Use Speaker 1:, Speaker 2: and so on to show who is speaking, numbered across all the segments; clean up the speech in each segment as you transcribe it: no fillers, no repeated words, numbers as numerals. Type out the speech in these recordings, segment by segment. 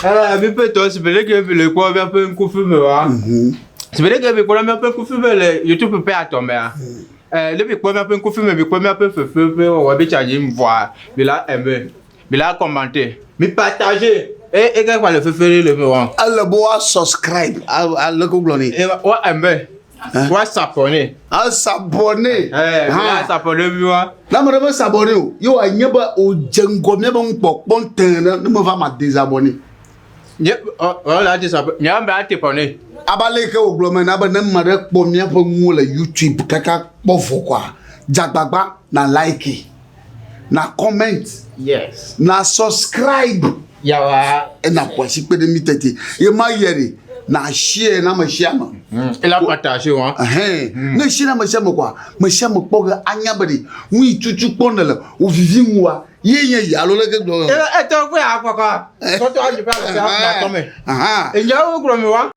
Speaker 1: Eh, mi ƒe tɔ si be ɖeke mi le kpɔ míaƒe ŋkufi me wa. Si be ɖeke mi kpɔ míaƒe ŋkufi me le YouTube ƒe atɔ mea. Eh, ne mi kpɔ míaƒe ŋkufi me, mi kpɔ míaƒe fefe ƒe wɔwɔ bi tsa dzi vɔa, mi la aimer, mi la commenter, mi partager. E e ke kpa le fefe ɖe le me wa.
Speaker 2: Ele be woa subscribe, ale ke wogblɔ nɛ.
Speaker 1: E wa aimer. Wa s'abonner.
Speaker 2: A s'abonner.
Speaker 1: Eh, wa s'abonner mi wa.
Speaker 2: Ne ame ɖe me s'abonner o, ye wòanye be wòdze ŋgɔ míabe nukpɔkpɔ tẽ ne ne meva ma désabonner.
Speaker 1: Nye ɔ ɔ la désabonner. Nye ame ate bɔne.
Speaker 2: Abe ale yi ke wògblɔ me na be ne ame ɖe kpɔ míaƒe nuwo le YouTube kaka kpɔ vɔ koa, dze agbagba na like, na comment,
Speaker 1: Yes.
Speaker 2: na subscribe.
Speaker 1: Yawa.
Speaker 2: Ena ƒo asi kpe ɖe mí tete. Ye ma yɛ ɖe, na share na ame sia ame.
Speaker 1: Ela partage wa.
Speaker 2: Ɛhɛn. Ne share na ame sia ame koa, ame sia ame kpɔ ge anya be ɖe nu yi tutu kpɔ nèle wòvivi ŋuwòa, ye nye yi alo leke gblɔ.
Speaker 1: Etɔ ƒe akpɔkɔ. Tɔtɔ adzi ƒe alɔƒe akpɔ me. Enyawo gblɔ mi wa.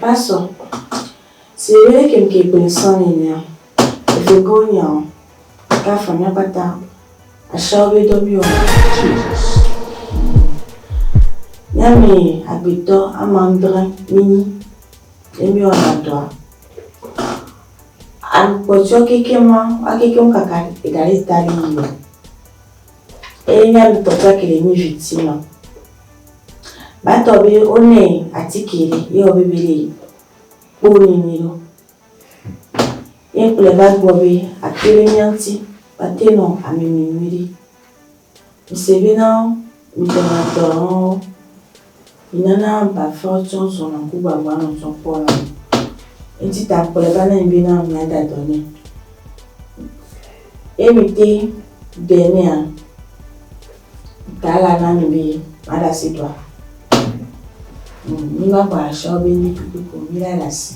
Speaker 3: Pastor, si wele ke mke kple sɔn nenea, eve gɔn nya o, ka fa mía kpata ashawo be dɔ mi wɔna.
Speaker 1: Jesus.
Speaker 3: Míame agbetɔ ame adre míenyi ye míewɔna dɔa. Kpɔtɔewo kekeŋ woa kekeŋ kaka eɖa ɖe ta ɖe yi o. Eye míame kpɔtɔa ke le nyi victime. Batɔ be wonɛ atike ɖe ye wɔ be be le kpo nini ɖo. Ye kplɔe va gbɔ be ate ɖe mía ŋuti woate nɔ amimi nyuiɖe. Mise bena midɔna dɔ hã minana bafawo tsɔ zɔna ku gbagba nɔ tsɔ kpɔ la. Eŋuti ta kplɔe va na mi bena miada dɔ nɛ. Ye mite ɖe nɛa, ta la na mi be maɖe asi dɔa. Mi ma gba asiawo be ŋdi kpekpe o, mi la ɖe asi.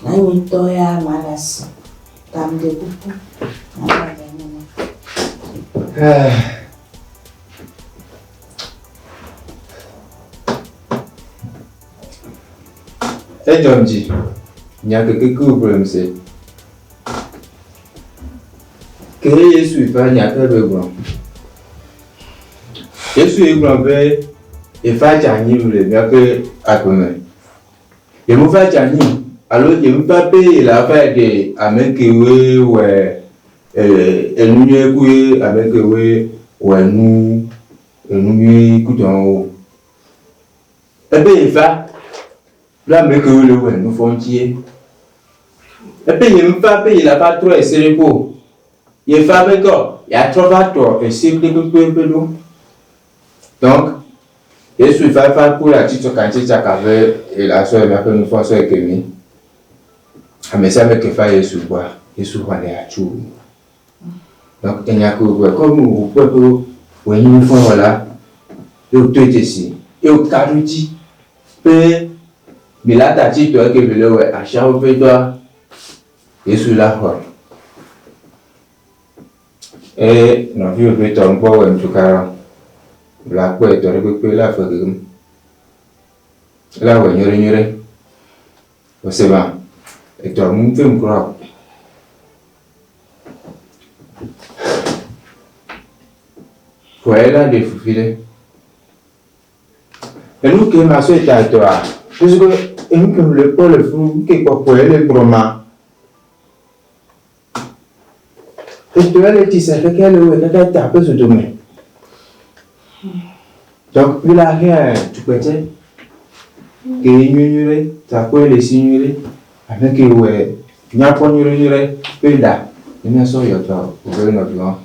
Speaker 3: Na nye ŋutɔ ya maɖe asi. Ta meɖe kuku, maɖe dɔ nɛ ma.
Speaker 1: Edzɔ dzi nya keke ke wògblɔ se. Ke Yesu ƒe nya ke be gblɔ. Yesu ye gblɔ be yefa dze anyi le míaƒe agbe me. Yemeva dze anyi alo yemeva be yele ava ɖe ame kewoe wɔe enu nyui kue ame kewoe wɔe nu enu nyui kutɔwo o. Ebe yeva kple ame kewo le wɔe nuvɔ̃ ŋutie. Ebe yemeva be yele ava trɔ ese ɖe o. Yeva be tɔ yeatrɔ va tɔ ese kpekpekpe ɖo. Donc. Yesu va ku le atitsoka ŋuti tsaka be yele asɔ míaƒe nu vɔ̃ sɔe ke mí. Ame sia ame ke va Yesu gbɔa, Yesu xɔnɛ atuu. Donc enya ke wògblɔ comme wòkpɔe be wònye nu vɔ̃ wɔla ye wòdoe dzesi ye wòka ɖo edzi be Milata tsitɔ eke mi le wɔe asiawo ƒe dɔa Yesu la xɔe. Eye nɔviwò ƒe tɔ ŋkpɔ wɔe ŋutsuka la kpɔe tɔ ɖe kpekpe la fe gegem. La wɔe nyuiɖe nyuiɖe. Wòse ba etɔ ŋu fem kura o. Vɔa ela ɖe fu viɖe. Enu ke ma sɔe ta etɔa, puisque enu ke le kpɔ le fu, nu ke kpɔkpɔe le gblɔ ma. Etɔe le tsi se keke le wɔ keke ta ƒe dodome. Donc mi la hɛn tukpɛtsɛ ke nyuie nyuie ɖe, takpɔe le si nyuie ɖe, ame ke wɔe nyakpɔ nyuie nyuie ɖe ƒe ɖa ne míasɔ yɔ tɔ wòbe nɔviwo.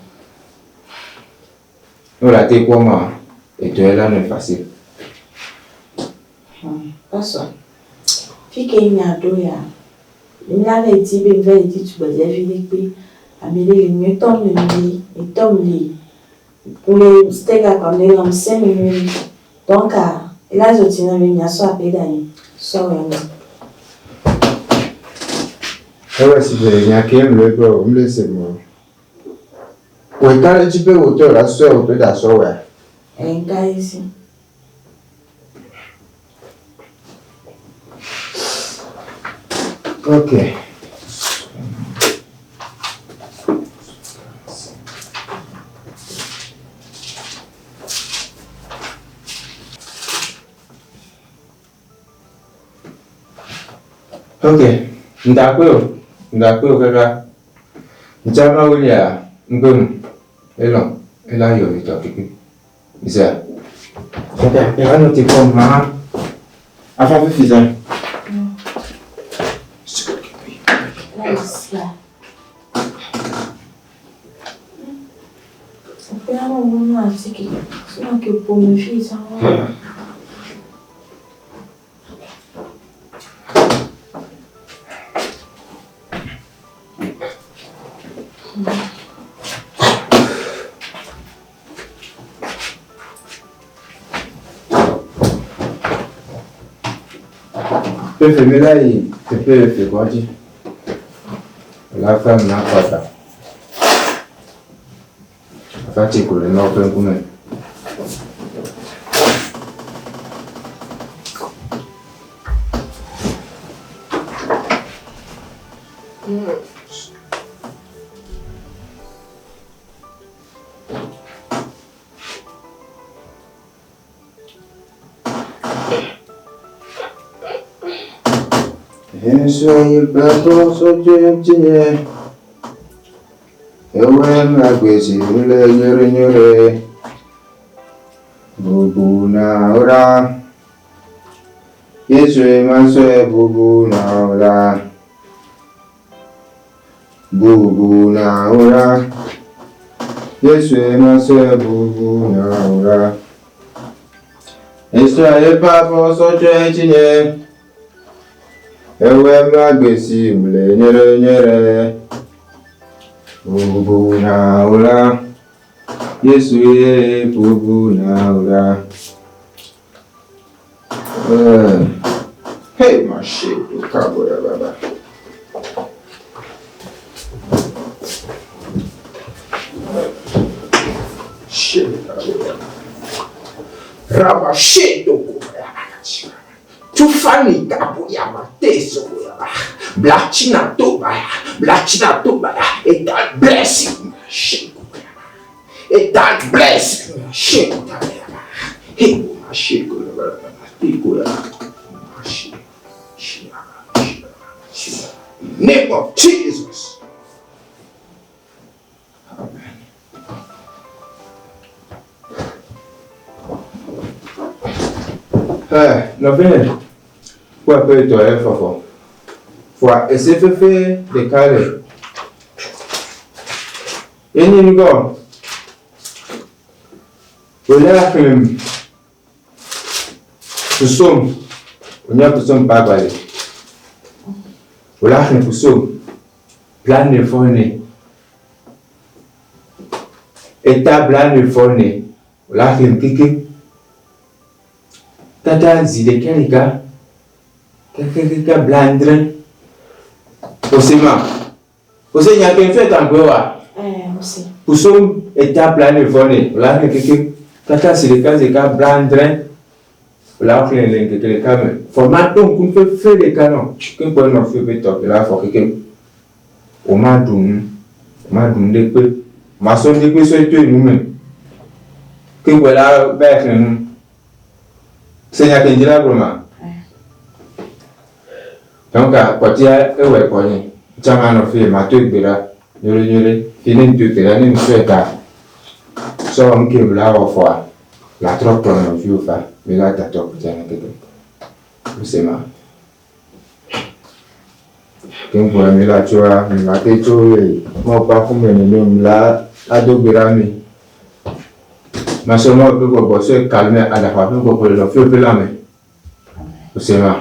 Speaker 1: Ne wòle ate kpɔ ma, edɔe la nɔe facile.
Speaker 3: Pastor, fi ke nya ɖo ya, mía le di be va yi di tugbedzevi ɖe kpe. Ame ɖe li nyuietɔ le mi, etɔ mi li. Le stega kɔ le lãmesẽ me nyuie. Donc, ela zo ti na be miasɔ aƒe ɖe anyi sɔ wɔ eme.
Speaker 1: Ewɔ si be nya ke mle gblɔ o, mle se mo. Wòe ka ɖe edzi be wò tɔ la sɔe wò tɔ da sɔ wɔea?
Speaker 3: Ɛɛ, ŋka ye si.
Speaker 1: Ok. Ok, ŋdakpɔe o, ŋdakpɔe o kaka. Ŋtsa Mawu lia ŋgbe nu, elɔ̃, ela yɔ mi tɔ kpekpe. Misea? Ok, ela nɔ te kpɔm hã. Afa fifi zã. Fefe mi la yi teƒe efe kɔdzi. La fam na kɔta. Ava tsi ko le Mawu ƒe ŋkume. Yesu yi gbãtɔ sɔ dze ŋutinye. Ewɔe agbe si le nyuiɖe Bubu na wò ɖa. Yesue masɔe bubu na wò ɖa. Bubu na wò ɖa. Yesue masɔe bubu na wò ɖa. Yesue eƒe afɔ sɔ tso ŋutinye. Ewɔe agbe si le nyuiɖe Bubu na wò ɖa. Yesu ye bubu na wò ɖa. Hey, my shit, baba. Shit, Raba shit, Tufani kaboyama tesoboyama. Blachina tobaya, blachina tobaya. A God bless you. Shit. A God bless you. Shit. Hey, shit. Name of Jesus. Amen. Hey, nɔvinye, kpɔe ƒe dɔ ye fɔfɔ. Fɔa ese fefe ɖeka le. Ye nyi ŋgɔ. Wòle axlẽm. Psaume, wònye psaume ƒe agbalẽ. Wòla xlẽ psaume blaene-vɔ-ene. Eta blaene-vɔ-ene wòla xlẽ kekeŋ. Tata zi ɖeka ɖeka kekekeke blaadre. Wose ma? Wose nya ke ŋfɛ taŋkɔe wa?
Speaker 3: Ɛɛ, wose.
Speaker 1: Psaume eta blaene-vɔ-ene wòla xlẽ kekeŋ. Tata zi ɖeka zi ɖeka blaadre wòla xlẽ le ŋkeke ɖeka me. Vɔ maɖo ŋku fefe ɖeka nɔ ke kpɔe nɔ fi ƒe tɔ la fɔ kekeŋ. Womaɖu nu, womaɖu nu ɖekpe, womasɔ nu ɖekpe sɔe to enu me. Ke kpɔe la va yi xlẽ nu. Se nya ke ŋdi la gblɔ ma? Donc kpɔtia ewɔe kpɔ nye. Tsã manɔ fi mato gbe ɖa nyuiɖe nyuiɖe. Fi ne ŋto gbe ɖa ne ŋsɔe ta sɔ ŋke la wɔ fɔa la trɔ kplɔ nɔviwo fa mi la tatɔ kpɔtia ne keke. Wose ma? Ke ŋkpɔa mi la tsoa mi ma te tso le Mawu ƒe aƒeme nene o mi la ado gbe ɖa mi. Masɔ Mawu ƒe gbɔgbɔ sɔe kalme aɖaʋa ƒe gbɔgbɔ le nɔviwo ƒe lãme. Wose ma?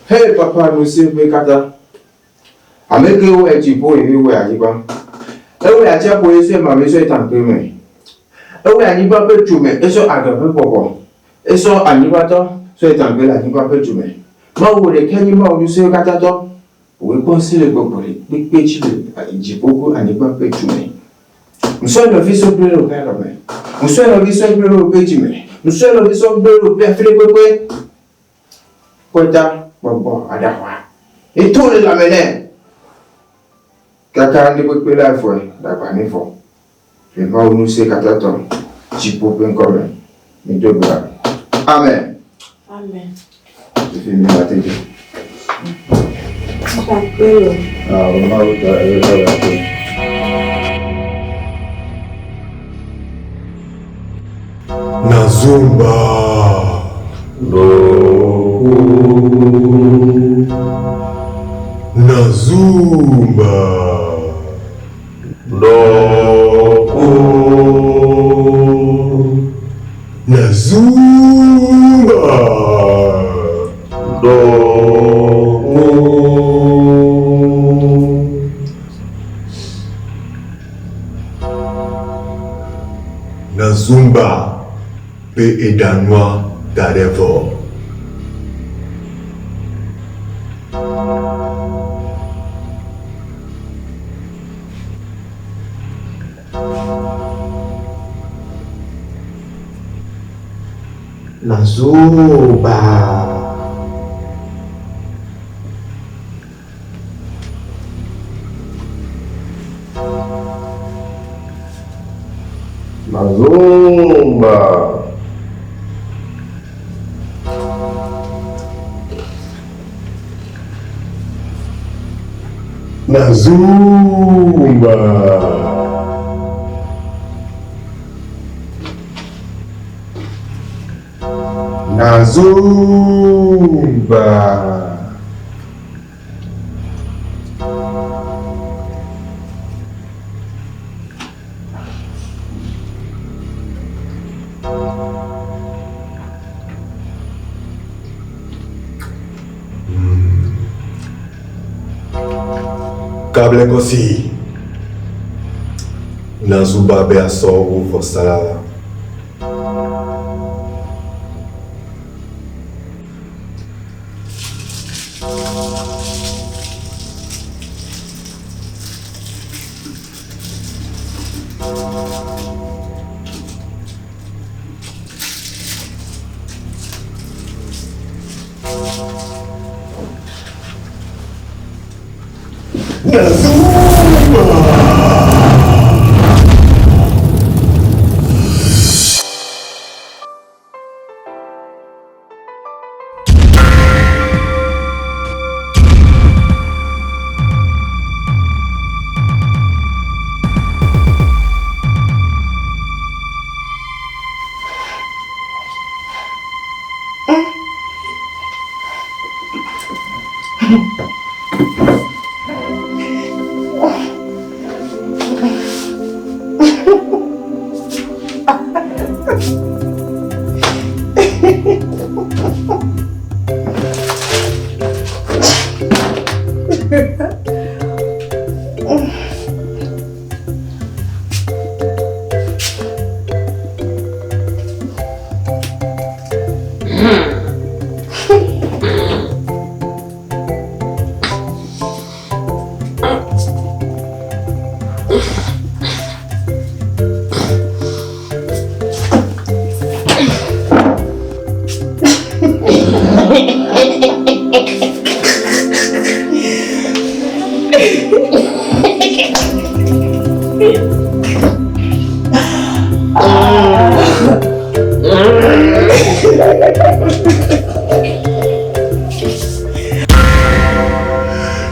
Speaker 1: Hey papa nusi ƒe katã. Ame ke wɔe dziƒo ye wɔe anyigba. Ewɔe atsiaƒu ye sɔe mame sɔe taŋkpe me. Ewɔe anyigba ƒe tso me esɔ agbe ƒe gbɔgbɔ. Esɔ anyigbatɔ sɔe taŋkpe le anyigba ƒe tso me. Mawu ɖekɛ nye Mawu nusiwo katã tɔ. Wòe kpɔ ŋusẽ le gbɔgbɔ ɖe kpekpe dzi le dziƒo ku anyigba ƒe tso me. Ŋusɔe nɔvi sɔ gblẽ ɖe woƒe alɔme. Ŋusɔe nɔvi sɔ gblẽ ɖe woƒe dzi me. Ŋusɔe nɔvi sɔ gblẽ ɖe woƒe afi ɖe kpekpe. Kpɔta gbɔgbɔ aɖaʋa. Eto le lãme nɛ. Kaka ŋdi kpekpe la vɔe ɖagba mi vɔ. Le Mawu ŋusẽ katã tɔ dziƒo ƒe ŋkɔ me. Mi do gbe ɖa. Amen.
Speaker 3: Amen.
Speaker 1: Fifi mi la te dze.
Speaker 3: Akpe lo.
Speaker 1: Ah, Mawu tɔ ebe tɔ la te.
Speaker 4: Nazumba. Loku. Nazumba. Loku. Nazumba. Loku. Nazumba be eɖanua da ɖe vɔ. Nazumba. Mazumba. Nazumba.
Speaker 1: Nazumba.
Speaker 4: Kable kosi. Nazuba be asɔ wo vɔsala la.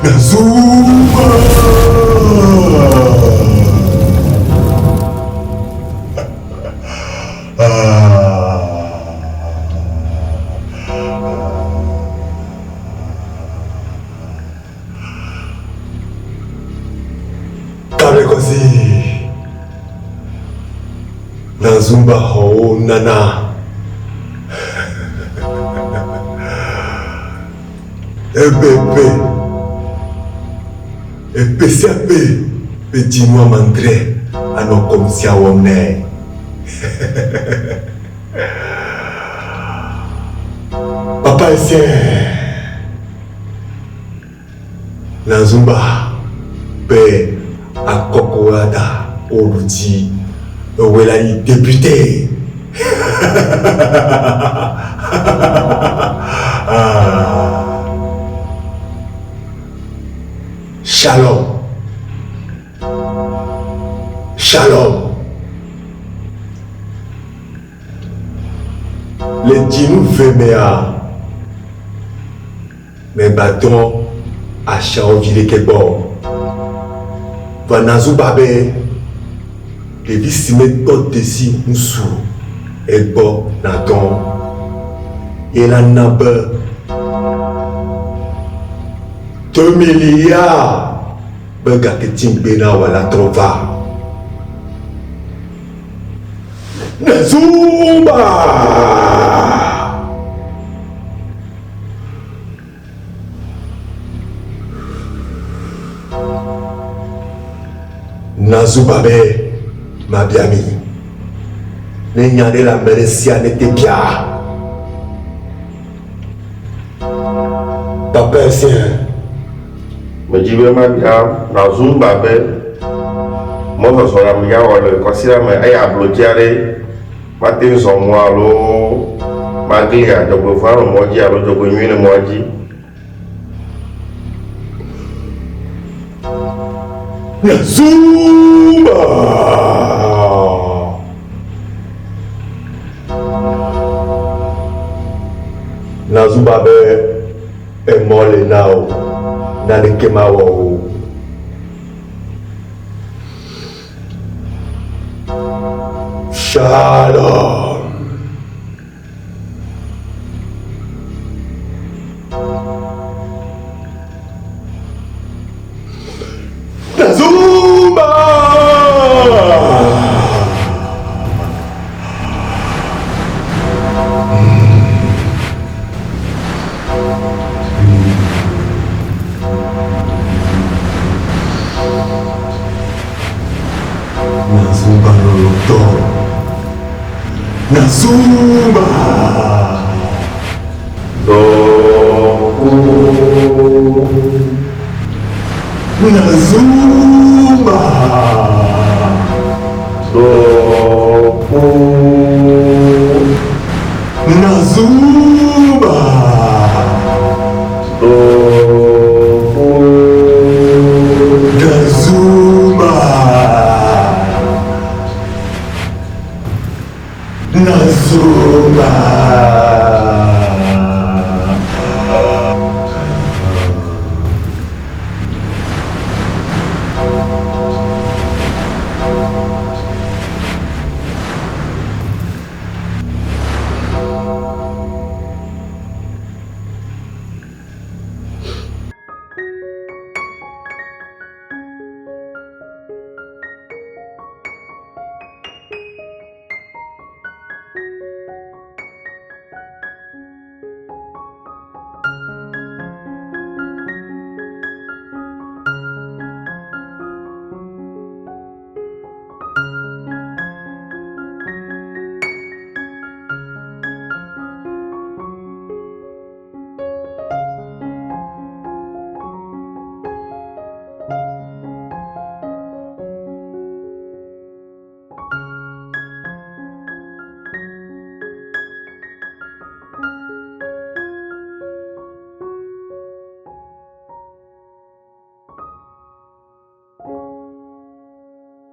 Speaker 4: Nazuma! Kamekosi! Nazumba xɔwo nana. Ebepe, epe sia ƒe ƒe dzinu ame adre anɔ kɔnu sia wɔm nɛ. Papa Essien, Nazumba be akɔkɔlada woɖu dzi ewɔe la nyi député. Shalom. Shalom. Le dzinu ve mea, megbadɔ ashawo vi ɖeke gbɔ o. Vɔa nazu ba be ɖevi si metɔ desi ŋsu egbɔ nadɔ ye la na be 2 milliards be gake ŋgbe na wɔ la trɔ va. Nazumba! Nazuba be mabia mi ne nya ɖe le ame ɖe sia ne te bia. Papa Essien.
Speaker 5: Medzi be mabia Nazumba be mɔzɔzɔ ya míawɔ le kɔsiɖa me eya ablotsi aɖe mate ŋu zɔ mɔ alo maglia dzɔgbevɔ̃e anɔ mɔ dzi alo dzɔgbenyui le mɔa dzi.
Speaker 4: Nazumba! Nazumba be emɔ le na wò, naneke mawɔ wò o. Shalom. Nazumba! Nazumba lɔlɔ̃tɔ. Nazumba!
Speaker 5: Dɔku.
Speaker 4: Nazumba!
Speaker 5: Dɔku.
Speaker 4: Nazumba!
Speaker 5: Dɔku.
Speaker 4: Nazumba! Nazumba!